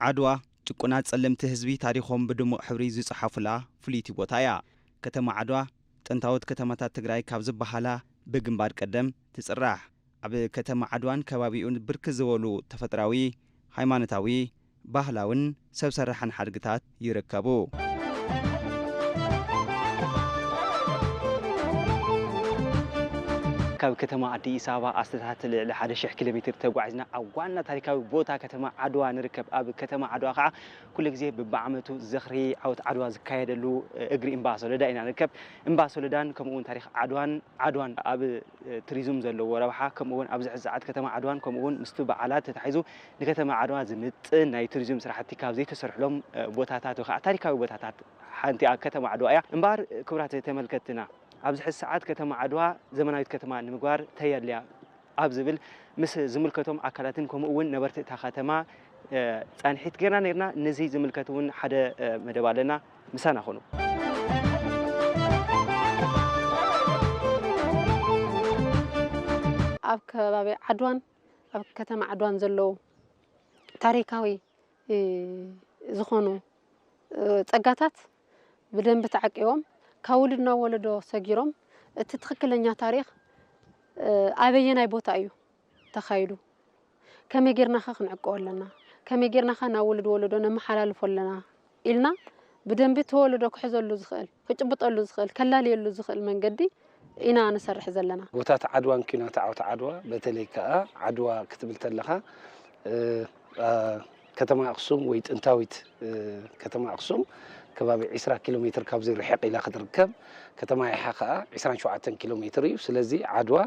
ዓድዋ ጭቁናት ጸለምቲ ህዝቢ ታሪኾም ብድሙቕ ሕብሪ ዝጸሓፉላ ፍልይቲ ቦታ እያ። ከተማ ዓድዋ ጥንታዎት ከተማታት ትግራይ ካብ ዝበሃላ ብግንባር ቀደም ትጽራሕ። ኣብ ከተማ ዓድዋን ከባቢኡን ብርክት ዝበሉ ተፈጥራዊ፣ ሃይማኖታዊ፣ ባህላውን ሰብ ሰራሕን ሓድግታት ይርከቡ። ካብ ከተማ ኣዲስ ኣበባ ኣስታት ልዕሊ ሓደ ሽሕ ኪሎ ሜትር ተጓዒዝና ኣብ ዋና ታሪካዊ ቦታ ከተማ ዓድዋ ንርከብ። ኣብ ከተማ ዓድዋ ከዓ ኩሉ ግዜ ብብዓመቱ ዝኽሪ ዓወት ዓድዋ ዝካየደሉ እግሪ እምባ ሶለዳ ኢና ንርከብ። እምባ ሶለዳን ከምኡ እውን ታሪክ ዓድዋን፣ ዓድዋን ኣብ ቱሪዝም ዘለዎ ረብሓ፣ ከምኡ እውን ኣብዚ ሕዚ ሰዓት ከተማ ዓድዋን ከምኡ እውን ምስቲ በዓላት ተታሒዙ ንከተማ ዓድዋ ዝምጥን ናይ ቱሪዝም ስራሕቲ ካብ ዘይተሰርሕሎም ቦታታት ወይ ከዓ ታሪካዊ ቦታታት ሓንቲ እያ ከተማ ዓድዋ እያ። እምበኣር ክቡራት ተመልከትና፣ ኣብዚ ሕዚ ሰዓት ከተማ ዓድዋ ዘመናዊት ከተማ ንምግባር ተየልያ ኣብ ዝብል ምስ ዝምልከቶም ኣካላትን ከምኡ እውን ነበርቲ እታ ከተማ ጻንሒት ጌርና ነርና። ነዚ ዝምልከት እውን ሓደ መደብ ኣለና፣ ምሳና ኹኑ። ኣብ ከባቢ ዓድዋን ኣብ ከተማ ዓድዋን ዘለዉ ታሪካዊ ዝኾኑ ጸጋታት ብደንቢ ተዓቂቦም ካብ ውሉድ ናብ ወለዶ ሰጊሮም እቲ ትኽክለኛ ታሪኽ ኣበየናይ ቦታ እዩ ተኻይዱ፣ ከመይ ጌርናኸ ክንዕቅቦ ኣለና፣ ከመይ ጌርናኸ ናብ ውሉድ ወለዶ ነመሓላልፎ ኣለና ኢልና ብደንቢ እቲ ወለዶ ክሕዘሉ ዝኽእል፣ ክጭብጠሉ ዝኽእል፣ ከላልየሉ ዝኽእል መንገዲ ኢና ንሰርሕ ዘለና። ጎታት ዓድዋን ኲናት ዓወት ዓድዋ፣ በተለይ ከኣ ዓድዋ ክትብል ተለኻ፣ እ፣ ኣ፣ ከተማ ኣኽሱም ወይ ጥንታዊት፣ እ፣ ከተማ ኣኽሱም ከባቢ ዒስራ ኪሎ ሜትር ካብዚ ርሕቕ ኢላ ክትርከብ፣ ከተማ ይሓ ከኣ ዒስራን ሸውዓተን ኪሎ ሜትር እዩ። ስለዚ ዓድዋ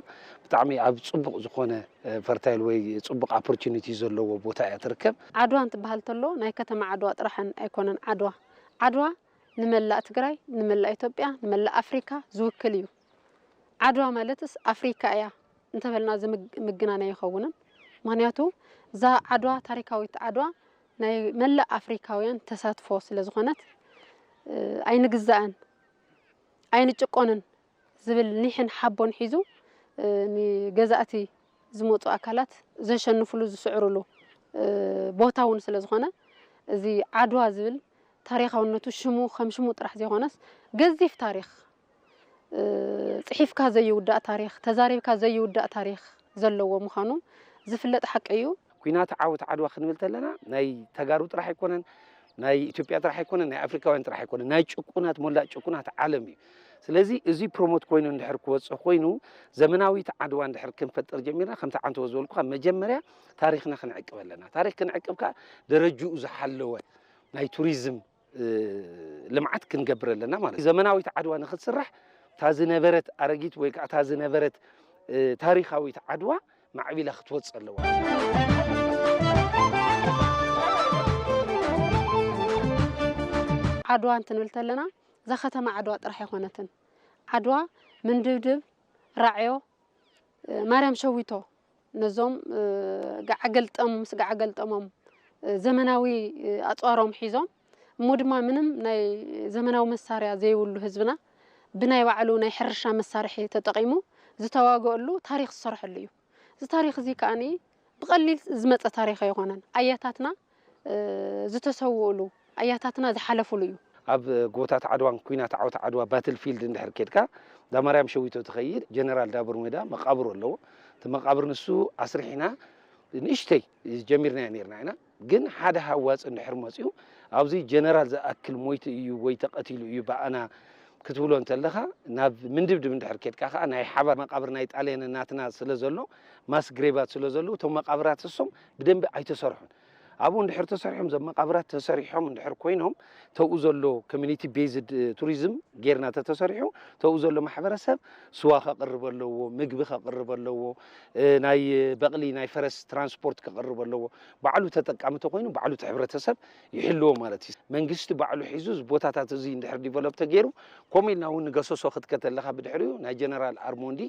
ብጣዕሚ ኣብ ጽቡቕ ዝኾነ፣ እ፣ ፈርታይል ወይ ጽቡቕ ኦፖርቹኒቲ ዘለዎ ቦታ እያ ትርከብ። ዓድዋ እንትበሃል ተሎ ናይ ከተማ ዓድዋ ጥራሕን ኣይኮነን ዓድዋ። ዓድዋ ንመላእ ትግራይ፣ ንመላእ ኢትዮጵያ፣ ንመላእ ኣፍሪካ ዝውክል እዩ። ዓድዋ ማለትስ ኣፍሪካ እያ እንተበልና እዚ ምግ-፣ ምግናን ኣይኸውንን። ምኽንያቱ እዛ ዓድዋ፣ ታሪካዊት ዓድዋ ናይ መላእ ኣፍሪካውያን ተሳትፎ ስለ ዝኾነት፣ እ፣ ኣይንግዛእን፣ ኣይንጭቆንን ዝብል ኒሕን ሓቦን ሒዙ፣ እ፣ ንገዛእቲ ዝመፁ ኣካላት ዘሸንፍሉ፣ ዝስዕርሉ፣ እ፣ ቦታ እውን ስለ ዝኾነ፣ እዚ ዓድዋ ዝብል ታሪኻውነቱ ሽሙ ከም ሽሙ ጥራሕ ዘይኮነስ ገዚፍ ታሪኽ፣ እ፣ ጽሒፍካ ዘይውዳእ ታሪኽ፣ ተዛሪብካ ዘይውዳእ ታሪኽ ዘለዎ ምዃኑ ዝፍለጥ ሓቂ እዩ። ኲናት ዓወት ዓድዋ ክንብል ተለና ናይ ተጋሩ ጥራሕ ኣይኮነን፣ ናይ ኢትዮጵያ ጥራሕ ኣይኮነን፣ ናይ ኣፍሪካውያን ጥራሕ ኣይኮነን፣ ናይ ጭቁናት፣ ሞላእ ጭቁናት ዓለም እዩ። ስለዚ እዚ ፕሮሞት ኮይኑ እንድሕር ክወፅእ ኮይኑ፣ ዘመናዊት ዓድዋ እንድሕር ክንፈጥር ጀሚርና፣ ከምቲ ዓንተቦ ዝበልኩኻ፣ መጀመርያ ታሪኽና ክንዕቅብ ኣለና። ታሪኽ ክንዕቅብ ከዓ ደረጅኡ ዝሓለወ ናይ ቱሪዝም፣ እ፣ ልምዓት ክንገብር ኣለና ማለት እዩ። ዘመናዊት ዓድዋ ንክትስራሕ፣ እታ ዝነበረት ኣረጊት ወይ ከዓ እታ ዝነበረት፣ እ፣ ታሪኻዊት ዓድዋ ማዕቢላ ክትወፅእ ኣለዋ። ዓድዋ እንትንብል ተለና፣ እዛ ከተማ ዓድዋ ጥራሕ ኣይኮነትን። ዓድዋ ምንድብድብ፣ ራዕዮ፣ እ፣ ማርያም ሸዊቶ፣ ነዞም፣ እ፣ ገዓገልጠም ምስ ገዓገልጠሞም፣ እ፣ ዘመናዊ፣ እ፣ ኣፅዋሮም ሒዞም፣ እሞ ድማ ምንም ናይ ዘመናዊ መሳርያ ዘይብሉ ህዝብና ብናይ ባዕሉ ናይ ሕርሻ መሳርሒ ተጠቒሙ ዝተዋገአሉ ታሪኽ ዝሰርሐሉ እዩ። እዚ ታሪኽ እዚ ከኣኒ ብቐሊል ዝመጸ ታሪኽ ኣይኮነን። ኣያታትና፣ እ፣ ዝተሰውእሉ፣ ኣያታትና ዝሓለፉሉ እዩ። ኣብ ጎታት ዓድዋን ኲናት ዓወት ዓድዋ ባትል ፊልድ እንድሕር ኬድካ፣ እንዳ ማርያም ሸዊቶ ትኸይድ፣ ጀነራል ዳቡር ሜዳ መቓብሩ ኣለዎ። እቲ መቓብር ንሱ ኣስሪሕና ንእሽተይ ጀሚርናዮ ነይርና ኢና። ግን ሓደ ሃዋፅ እንድሕር መፂኡ፣ ኣብዚ ጀነራል ዝኣክል ሞይቱ እዩ ወይ ተቐቲሉ እዩ ብኣና ክትብሎ እንተለኻ፣ ናብ ምንድብድብ እንድሕር ኬድካ ኸዓ፣ ናይ ሓባር መቓብር ናይ ጣልያንን ናትና ስለ ዘሎ፣ ማስ ግሬቫት ስለ ዘለዉ፣ እቶም መቓብራት እሶም ብደንቢ ኣይተሰርሑን። ኣብኡ እንድሕር ተሰሪሖም፣ እዞም መቓብራት ተሰሪሖም እንድሕር ኮይኖም፣ ተብኡ ዘሎ ኮሚኒቲ ቤዝድ ቱሪዝም ጌርና ተተሰሪሑ፣ ተብኡ ዘሎ ማሕበረሰብ ስዋ ከቕርብ ኣለዎ፣ ምግቢ ከቕርብ ኣለዎ፣ እ፣ ናይ በቕሊ፣ ናይ ፈረስ ትራንስፖርት ከቕርብ ኣለዎ። ባዕሉ ተጠቃሚ ተኾይኑ፣ ባዕሉ እቲ ሕብረተሰብ ይሕልዎ ማለት እዩ። መንግስቲ ባዕሉ ሒዙ፣ እዚ ቦታታት እዚ እንድሕር ዲቨሎፕ ተገይሩ፣ ከምኡ ኢልና እውን ንገሰሶ ክትከተለኻ፣ ብድሕሪኡ ናይ ጀነራል ኣርሞንዲ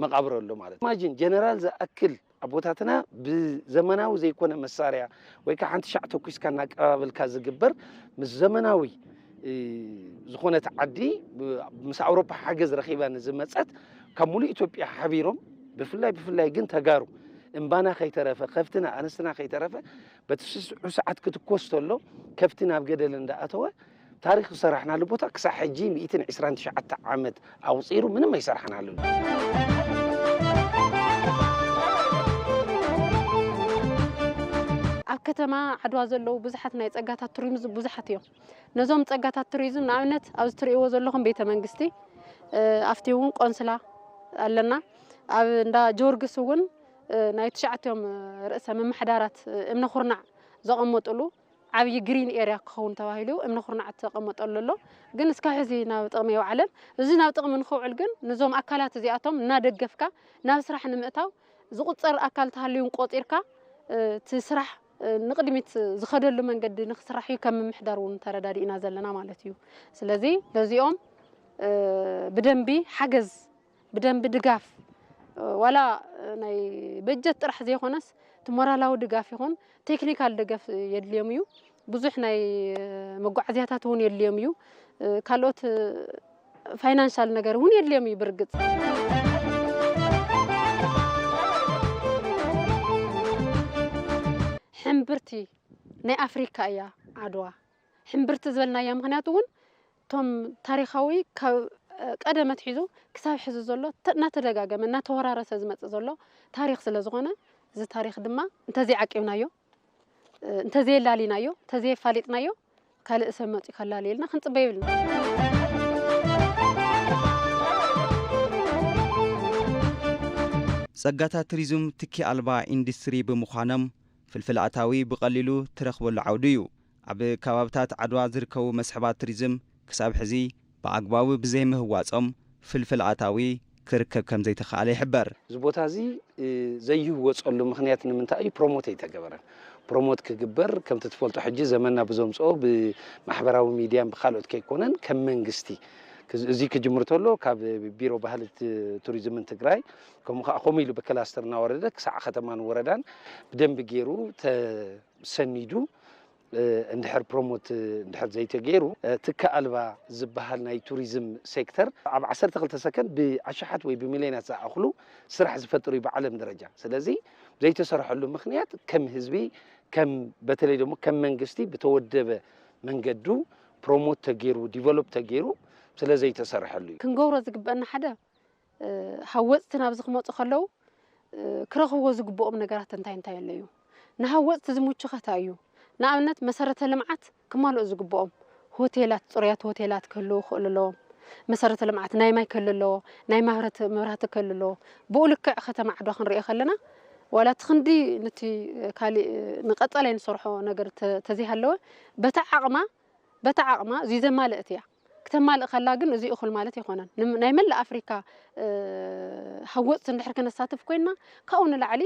መቓብር ኣሎ ማለት እዩ። ኢማጂን፣ ጀነራል ዝኣክል ኣቦታትና ብዘመናዊ ዘይኮነ መሳርያ ወይ ከዓ ሓንቲ ሻዕ ተኩስካ እናቀባበልካ ዝግበር፣ ምስ ዘመናዊ፣ እ፣ ዝኾነት ዓዲ፣ ብ-፣ ምስ ኣውሮፓ ሓገዝ ረኺባ ንዝመጸት፣ ካብ ሙሉእ ኢትዮጵያ ሓቢሮም፣ ብፍላይ፣ ብፍላይ ግን ተጋሩ፣ እምባና ከይተረፈ፣ ከፍትና ኣንስትና ከይተረፈ፣ በቲ ስስዑ ሰዓት ክትኮስ ተሎ፣ ከፍቲ ናብ ገደል እንዳኣተወ፣ ታሪኽ ዝሰራሕናሉ ቦታ ክሳዕ ሕጂ ሚእትን ዕስራን ትሽዓተ ዓመት ኣቑጺሩ ምንም ኣይሰራሕናሉን። ኣብ ከተማ ዓድዋ ዘለዉ ብዙሓት ናይ ጸጋታት ቱሪዝም ብዙሓት እዮም። ነዞም ጸጋታት ቱሪዝም ንኣብነት ኣብዚ ትርእይዎ ዘለኹም ቤተ መንግስቲ፣ እ፣ ኣብቲ እውን ቆንስላ ኣለና። ኣብ እንዳ ጀወርግስ እውን፣ እ፣ ናይ ትሽዓቲኦም ርእሰ ምምሕዳራት፣ እ፣ እምነ ኩርናዕ ዘቐመጡሉ ዓብዪ ግሪን ኤርያ ክኸውን ተባሂሉ እምነ ኩርናዕ ተቐመጠሉ ኣሎ። ግን እስካብ ሕዚ ናብ ጥቕሚ ኣይወዓለን። እዚ ናብ ጥቕሚ ንኽውዕል ግን ነዞም ኣካላት እዚኣቶም እናደገፍካ ናብ ስራሕ ንምእታው ዝቑጸር ኣካል ተሃልዩን ቆጺርካ፣ እ፣ እቲ ስራሕ፣ እ፣ ንቕድሚት ዝኸደሉ መንገዲ ንክስራሕ እዩ ከም ምምሕዳር እውን ተረዳዲእና ዘለና ማለት እዩ። ስለዚ ነዚኦም፣ እ፣ ብደንቢ ሓገዝ፣ ብደንቢ ድጋፍ፣ እ፣ ዋላ፣ እ፣ ናይ በጀት ጥራሕ ዘይኮነስ እቲ ሞራላዊ ድጋፍ ይኹን ቴክኒካል ደገፍ የድልዮም እዩ። ብዙሕ ናይ፣ እ፣ መጓዓዝያታት እውን የድልዮም እዩ። እ፣ ካልኦት፣ እ፣ ፋይናንሻል ነገር እውን የድልዮም እዩ ብርግጽ። ሕምብርቲ ናይ ኣፍሪካ እያ ዓድዋ። ሕምብርቲ ዝበልናያ ምኽንያቱ እውን እቶም ታሪኻዊ ካብ ቀደም ኣትሒዙ ክሳብ ሕዚ ዘሎ ተ-፣ እናተደጋገመ እናተወራረሰ ዝመጽእ ዘሎ ታሪኽ ስለ ዝኾነ፣ እዚ ታሪኽ ድማ እንተዘይዓቂብናዮ፣ እንተዘየላሊናዮ፣ እንተዘየፋሊጥናዮ፣ ካልእ ሰብ መጺኡ ከላልየልና ክንጽበ የብልና። ጸጋታት ቱሪዝም ትኪ ኣልባ ኢንዱስትሪ ብምዃኖም፣ ፍልፍል ኣታዊ ብቐሊሉ ትረኽበሉ ዓውዲ እዩ። ኣብ ከባብታት ዓድዋ ዝርከቡ መስሕባት ቱሪዝም ክሳብ ሕዚ ብኣግባቡ ብዘይምህዋጾም፣ ፍልፍል ኣታዊ ክርከብ ከም ዘይተኻእለ ይሕበር። እዚ ቦታ እዚ፣ እ፣ ዘይህወጸሉ ምኽንያት ንምንታይ እዩ? ፕሮሞት ኣይተገበረን። ፕሮሞት ክግበር፣ ከምቲ ትፈልጦ ሕጂ ዘመንና ብዘምጽኦ ብማሕበራዊ ሚድያን ብኻልኦት ከይኮነን፣ ከም መንግስቲ ክዝ-፣ እዚ ክጅምር ተሎ ካብ ቢሮ ባህሊ ት-፣ ቱሪዝምን ትግራይ፣ ከምኡ ከዓ ከምኡ ኢሉ ብክላስተር እናወረደ ክሳዕ ከተማን ወረዳን ብደንቢ ገይሩ ተሰኒዱ፣ እ፣ እንድሕር ፕሮሞት እንድሕር ዘይተገይሩ፣ እ፣ ትኪ ኣልባ ዝበሃል ናይ ቱሪዝም ሴክተር ኣብ ዓሰርተ ክልተ ሰከንድ ብኣሽሓት ወይ ብሚልዮናት ዝኣኽሉ ስራሕ ዝፈጥር እዩ ብዓለም ደረጃ። ስለዚ ዘይተሰርሐሉ ምኽንያት ከም ህዝቢ፣ ከም፣ በተለይ ደግሞ ከም መንግስቲ ብተወደበ መንገዱ ፕሮሞት ተገይሩ፣ ዲቨሎፕ ተገይሩ ስለ ዘይተሰርሐሉ እዩ። ክንገብሮ ዝግበአና ሓደ፣ እ፣ ሃወፅቲ ናብዚ ክመፁ ከለዉ፣ እ፣ ክረኽብዎ ዝግብኦም ነገራት እንታይ እንታይ ኣለዩ? ንሃወፅቲ ዝምቹ ከ እንታይ እዩ? ንኣብነት መሰረተ ልምዓት ክማልኡ ዝግብኦም፣ ሆቴላት፣ ፅሩያት ሆቴላት ክህልዉ ክኽእሉ ኣለዎም። መሰረተ ልምዓት ናይ ማይ ክህሉ ኣለዎ፣ ናይ ማብረት-፣ መብራህቲ ክህሉ ኣለዎ። ብኡ ልክዕ ከተማ ዓድዋ ክንሪኦ ከለና፣ ዋላ እቲ ክንዲ ንቲ ካሊእ ንቐፃላይ ንሰርሖ ነገር ተ-፣ ተዘይሃለወ፣ በታ ዓቕማ፣ በታ ዓቕማ እዙይ ዘማልእት እያ። ክተማልእ ከላ ግን እዙይ እኹል ማለት ኣይኮነን። ንም-፣ ናይ መላእ ኣፍሪካ፣ እ፣ ሃወፅቲ እንድሕር ክነሳትፍ ኮይንና፣ ካብኡ ንላዕሊ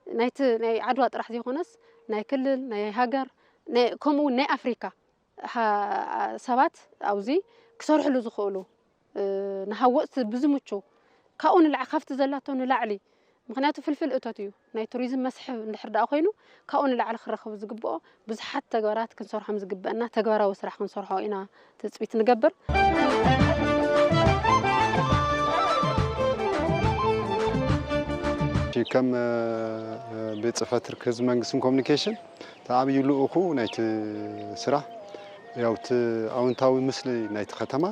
ናይቲ ናይ ዓድዋ ጥራሕ ዘይኮነስ ናይ ክልል፣ ናይ ሃገር፣ ናይ፣ ከምኡ እውን ናይ ኣፍሪካ ሃ-፣ ሰባት ኣብዚ ክሰርሕሉ ዝኽእሉ፣ እ፣ ንሃወፅቲ ብዝምቹ፣ ካብኡ ንላዕ-፣ ካብቲ ዘላቶ ንላዕሊ፣ ምኽንያቱ ፍልፍል እቶት እዩ። ናይ ቱሪዝም መስሕብ እንድሕር ደኣ ኮይኑ፣ ካብኡ ንላዕሊ ክረኽብ ዝግብኦ ብዙሓት ተግባራት ክንሰርሖም ዝግበአና ተግባራዊ ስራሕ ክንሰርሖ ኢና ትፅቢት ንገብር። ከም፣ እ፣ ቤት ጽሕፈት ርክብ ህዝቢ መንግስትን ኮሚኒኬሽን፣ እቲ ዓብዪ ልኡኹ ናይቲ ስራሕ፣ ያው፣ እቲ ኣወንታዊ ምስሊ ናይቲ ከተማ፣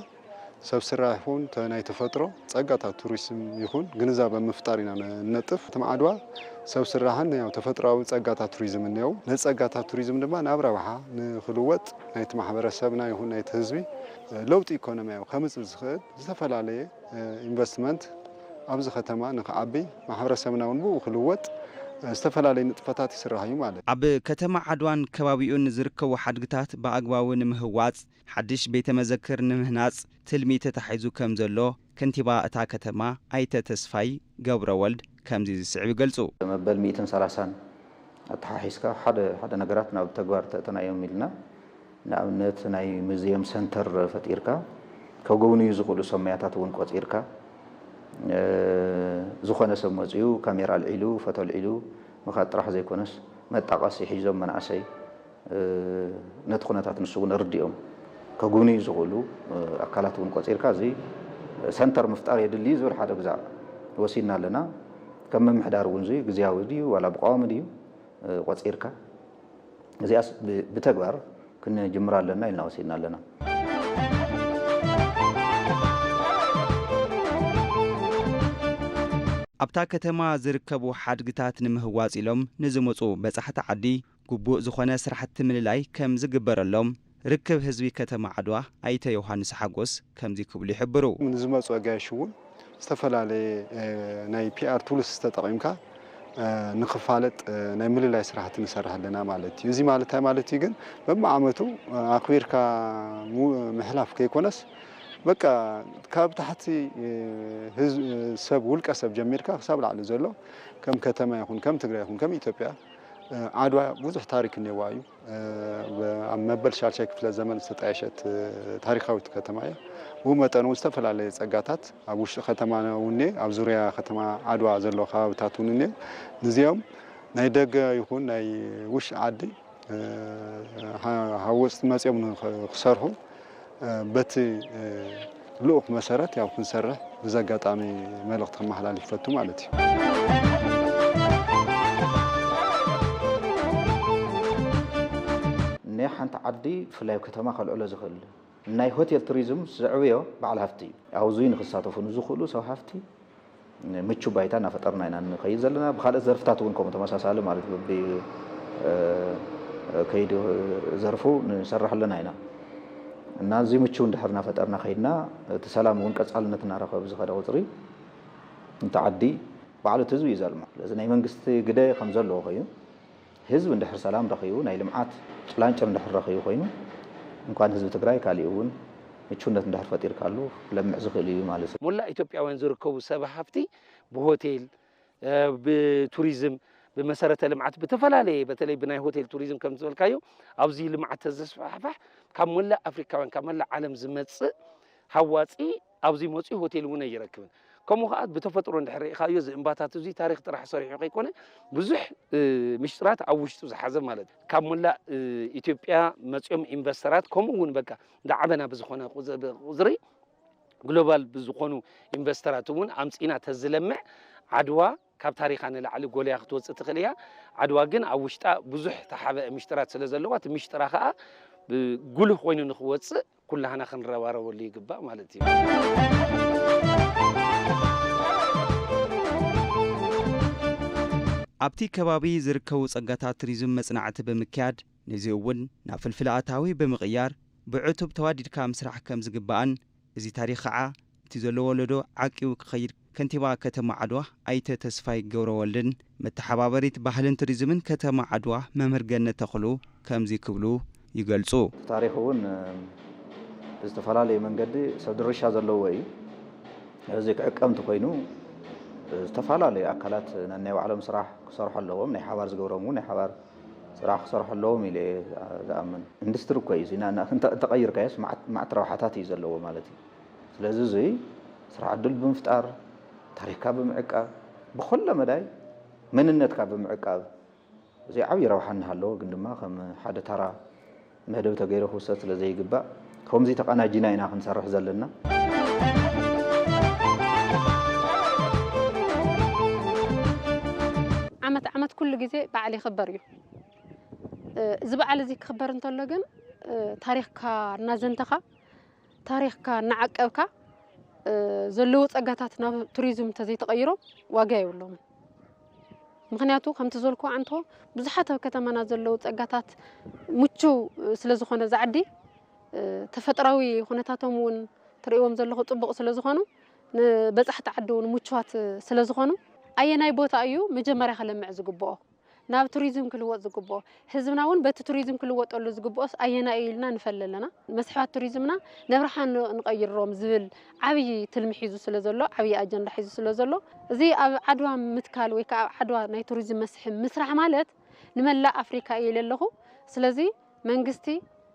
ሰብ ስራሕ ይኹን፣ ተ-፣ ናይ ተፈጥሮ ጸጋታት ቱሪዝም ይኹን፣ ግንዛበ ምፍጣር ኢና ነ-፣ ንነጥፍ። ከተማ ዓድዋ ሰብ ስራሕን፣ ያው፣ ተፈጥሮኣዊ ጸጋታት ቱሪዝም እኒአው። ነቲ ጸጋታት ቱሪዝም ድማ ናብ ረብሓ ንኽልወጥ፣ ናይቲ ማሕበረሰብና ይኹን ናይቲ ህዝቢ፣ እ፣ ለውጢ ኢኮኖሚያዊ ከምጽእ ዝኽእል ዝተፈላለየ፣ እ፣ ኢንቨስትመንት ኣብዚ ከተማ ንኽዓቢ፣ ማሕበረሰብና እውን ብኡ ክልወጥ፣ እ፣ ዝተፈላለዩ ንጥፈታት ይስራሕ እዩ ማለት እዩ። ኣብ ከተማ ዓድዋን ከባቢኡን ዝርከቡ ሓድግታት ብኣግባቡ ንምህዋፅ፣ ሓድሽ ቤተ መዘክር ንምህናፅ ትልሚ ተታሒዙ ከም ዘሎ ከንቲባ እታ ከተማ ኣይተ ተስፋይ ገብረወልድ ከምዚ ዝስዕብ ይገልፁ። መበል ሚእትን ሰላሳን ኣተሓሒዝካ ሓደ ሓደ ነገራት ናብ ተግባር ተእተናዮም ኢልና፣ ንኣብነት ናይ ሙዚየም ሰንተር ፈጢርካ፣ ከጎብንዩ ዝኽእሉ ሰብ ሞያታት እውን ቆጺርካ፣ እ፣ ዝኾነ ሰብ መጺኡ ካሜራ ኣልዒሉ፣ ፎቶ ኣልዒሉ ምኻድ ጥራሕ ዘይኮነስ፣ መጣቐሲ ሒዞም መናእሰይ፣ እ፣ ነቲ ኩነታት ንሱ እውን ኣርዲኦም ከጉብንዩ ዝኽእሉ፣ እ፣ ኣካላት እውን ቆጺርካ፣ እዚ ሰንተር ምፍጣር የድሊ ዝብል ሓደ ግዛዕ ወሲድና ኣለና። ከም ምምሕዳር እውን እዚ ግዝያዊ ድዩ ዋላ ብቋሚ ድዩ፣ እ፣ ቆጺርካ እዚኣስ ብ-፣ ብተግባር ክንጅምራ ኣለና ኢልና ወሲድና ኣለና። ኣብታ ከተማ ዝርከቡ ሓድግታት ንምህዋጽ ኢሎም ንዝመጹ በጻሕቲ ዓዲ ግቡእ ዝኾነ ስራሕቲ ምልላይ ከም ዝግበረሎም ርክብ ህዝቢ ከተማ ዓድዋ ኣይተ ዮሃንስ ሓጎስ ከምዚ ክብሉ ይሕብሩ። ንዝመጹ ኣጋይሽ እውን ዝተፈላለየ፣ እ፣ ናይ ፒኣር ቱልስ ተጠቒምካ፣ እ፣ ንኽፋለጥ፣ እ፣ ናይ ምልላይ ስራሕቲ ንሰርሕ ኣለና ማለት እዩ። እዚ ማለት እንታይ ማለት እዩ ግን፣ በብዓመቱ፣ እ፣ ኣኽቢርካ ሙ-፣ ምሕላፍ ከይኮነስ፣ በቃ ካብ ታሕቲ፣ እ፣ ህዝ-፣ እ፣ ሰብ፣ ውልቀ ሰብ ጀሚርካ ክሳብ ላዕሊ ዘሎ፣ ከም ከተማ ይኹን፣ ከም ትግራይ ይኹን፣ ከም ኢትዮጵያ፣ እ፣ ዓድዋ ብዙሕ ታሪክ እኔዋ እዩ። እ፣ ብ-፣ ኣብ መበል ሻድሻይ ክፍለ ዘመን ዝተጣየሸት፣ እ፣ ታሪኻዊት ከተማ እያ። ብኡ መጠን እውን ዝተፈላለየ ጸጋታት ኣብ ውሽጢ ከተማ እውን እኒኤ፣ ኣብ ዙርያ ከተማ ዓድዋ ዘለዉ ከባብታት እውን እኒኤ። ንዚኦም ናይ ደገ ይኹን ናይ ውሽጢ ዓዲ፣ እ፣ ሃ-፣ ሃወፅቲ መፂኦም ንኽ-፣ ክሰርሑ፣ እ፣ በቲ፣ እ፣ ልኡኽ መሰረት ያው ክንሰርሕ ብዚ ኣጋጣሚ መልእኽቲ ከመሓላልፍ ይፈቱ ማለት እዩ። ናይ ሓንቲ ዓዲ ብፍላይ ኣብ ከተማ ከልዕሎ ዝኽእል ናይ ሆቴል ቱሪዝም ዘዕብዮ በዓል ሃፍቲ እዩ። ኣብዚ ንክሳተፉ ንዝኽእሉ ሰብ ሃፍቲ ምቹ ባይታ እናፈጠርና ኢና ንኸይድ ዘለና። ብኻልኦት ዘርፍታት እውን ከምኡ ተመሳሳሊ ማለት በቢ፣ እ፣ ከይዲ ዘርፉ ንሰርሕ ኣለና ኢና። እና እዚ ምቹ እንድሕር እናፈጠርና ከይድና፣ እቲ ሰላም እውን ቀጻልነት እናረኸበ ብዝኸደ ቁፅሪ፣ እቲ ዓዲ ባዕሉ እቲ ህዝቢ እዩ ዘልምዖ። ስለዚ ናይ መንግስቲ ግደ ከም ዘለዎ ኮይኑ፣ ህዝቢ እንድሕር ሰላም ረኺቡ፣ ናይ ልምዓት ጭላንጭል እንድሕር ረኺቡ ኮይኑ፣ እንኳን ህዝቢ ትግራይ ካሊእ እውን ምቹነት እንድሕር ፈጢርካሉ ክለምዕ ዝኽእል እዩ ማለት እዩ። ሞላእ ኢትዮጵያውያን ዝርከቡ ሰብ ሃፍቲ ብሆቴል፣ እ፣ ብቱሪዝም፣ ብመሰረተ ልምዓት፣ ብተፈላለየ፣ በተለይ ብናይ ሆቴል ቱሪዝም ከም ዝበልካዮ፣ ኣብዚ ልምዓት ተዘስፋሕፋሕ ካብ ሞላእ ኣፍሪካውያን፣ ካብ መላእ ዓለም ዝመጽእ ሃዋፂ ኣብዚ መፅኡ ሆቴል እውን ኣይረክብን። ከምኡ ከዓ ብተፈጥሮ እንድሕር ርኢኻዮ፣ እዚ እምባታት እዚ ታሪክ ጥራሕ ሰሪሑ ከይኮነ፣ ብዙሕ፣ እ፣ ምሽጥራት ኣብ ውሽጡ ዝሓዘ ማለት እዩ። ካብ ሞላእ፣ እ፣ ኢትዮጵያ መፅኦም ኢንቨስተራት፣ ከምኡ እውን በቃ እንዳ ዓበና ብዝኾነ ቁዝ-፣ ብ-፣ ቁፅሪ ግሎባል ብዝኾኑ ኢንቨስተራት እውን ኣምፂና ተዝለምዕ፣ ዓድዋ ካብ ታሪኻ ንላዕሊ ጎልያ ክትወፅእ ትኽእል እያ። ዓድዋ ግን ኣብ ውሽጣ ብዙሕ ተሓበአ ምሽጥራት ስለ ዘለዋ፣ እቲ ምሽጥራ ከዓ ብጉልህ ኮይኑ ንክወፅእ ኩላህና ክንረባረበሉ ይግባእ ማለት እዩ። ኣብቲ ከባቢ ዝርከቡ ጸጋታት ቱሪዝም መጽናዕቲ ብምክያድ፣ ነዚ እውን ናብ ፍልፍል ኣታዊ ብምቕያር፣ ብዕቱብ ተዋዲድካ ምስራሕ ከም ዝግባእን፣ እዚ ታሪኽ ኸዓ እቲ ዘሎ ወለዶ ዓቂቡ ክኸይድ ከንቲባ ከተማ ዓድዋ ኣይተ ተስፋይ ገብረወልድን መተሓባበሪት ባህልን ቱሪዝምን ከተማ ዓድዋ መምህር ገነት ተኽሉ ከምዚ ክብሉ ይገልጹ። ታሪኽ እውን፣ እ፣ ብዝተፈላለየ መንገዲ ሰብ ድርሻ ዘለዎ እዩ። እዚ ክዕቀብ እንተኾይኑ፣ እ፣ ዝተፈላለዩ ኣካላት ነናይ ባዕሎም ስራሕ ክሰርሑ ኣለዎም። ናይ ሓባር ዝገብሮም እውን ናይ ሓባር ስራሕ ክሰርሑ ኣለዎም ኢለ እየ ዝኣምን። ኢንዱስትሪ እኮ እዩ። እዚ ና-፣ ና-፣ እንተ-፣ እንተቐይርካዮስ መዓት፣ መዓት ረብሓታት እዩ ዘለዎ ማለት እዩ። ስለዚ እዚ ስራሕ ዕድል ብምፍጣር፣ ታሪኽካ ብምዕቃብ፣ ብኹለ መዳይ መንነትካ ብምዕቃብ፣ እዚ ዓብዪ ረብሓ እናሃለዎ፣ ግን ድማ ከም ሓደ ተራ መደብ ተገይሩ ክውሰድ ስለ ዘይግባእ፣ ከምዚ ተቐናጂና ኢና ክንሰርሕ ዘለና። ዓመት ዓመት ኩሉ ግዜ በዓል ይኽበር እዩ። እ፣ እዚ በዓል እዚ ክኽበር እንተሎ ግን፣ እ፣ ታሪኽካ እናዘንተኻ፣ ታሪኽካ እናዓቀብካ፣ እ፣ ዘለዉ ጸጋታት ናብ ቱሪዝም እንተዘይተቐይሮም ዋጋ የብሎምን። ምኽንያቱ ከምቲ ዝበልኩ ኣንቶ ብዙሓት ኣብ ከተማና ዘለዉ ጸጋታት ምቹው ስለ ዝኾነ እዚ ዓዲ፣ እ፣ ተፈጥራዊ ኩነታቶም እውን ትርእይዎም ዘለኹ ጽቡቕ ስለ ዝኾኑ፣ ንበጻሕቲ ዓዲ እውን ምቹዋት ስለ ዝኾኑ፣ ኣየናይ ቦታ እዩ መጀመርያ ክለምዕ ዝግብኦ? ናብ ቱሪዝም ክልወጥ ዝግብኦ፣ ህዝብና እውን በቲ ቱሪዝም ክልወጠሉ ዝግብኦስ ኣየናይ እዩ ኢልና ንፈሊ ኣለና። መስሕባት ቱሪዝምና ነብርሃን ን-፣ ንቐይሮም ዝብል ዓብዪ ትልሚ ሒዙ ስለ ዘሎ፣ ዓብዪ ኣጀንዳ ሒዙ ስለ ዘሎ፣ እዚ ኣብ ዓድዋ ምትካል ወይ ከዓ ኣብ ዓድዋ ናይ ቱሪዝም መስሕብ ምስራሕ ማለት ንመላእ ኣፍሪካ እየ ኢለ ኣለኹ። ስለዚ መንግስቲ፣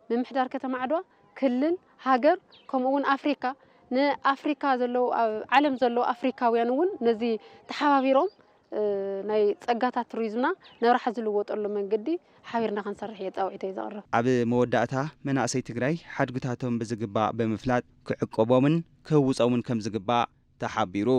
ምምሕዳር ከተማ ዓድዋ፣ ክልል፣ ሃገር፣ ከምኡ እውን ኣፍሪካ፣ ንኣፍሪካ ዘለዉ፣ ኣብ ዓለም ዘለዉ ኣፍሪካውያን እውን ነዚ ተሓባቢሮም፣ እ፣ ናይ ጸጋታት ቱሪዝምና ነብርሃ ዝልወጠሉ መንገዲ ሓቢርና ክንሰርሕ እየ ጻውዒተይ ዘቕርብ። ኣብ መወዳእታ፣ መናእሰይ ትግራይ ሓድግታቶም ብዝግባእ ብምፍላጥ ክዕቀቦምን ክህውጾምን ከም ዝግባእ ተሓቢሩ።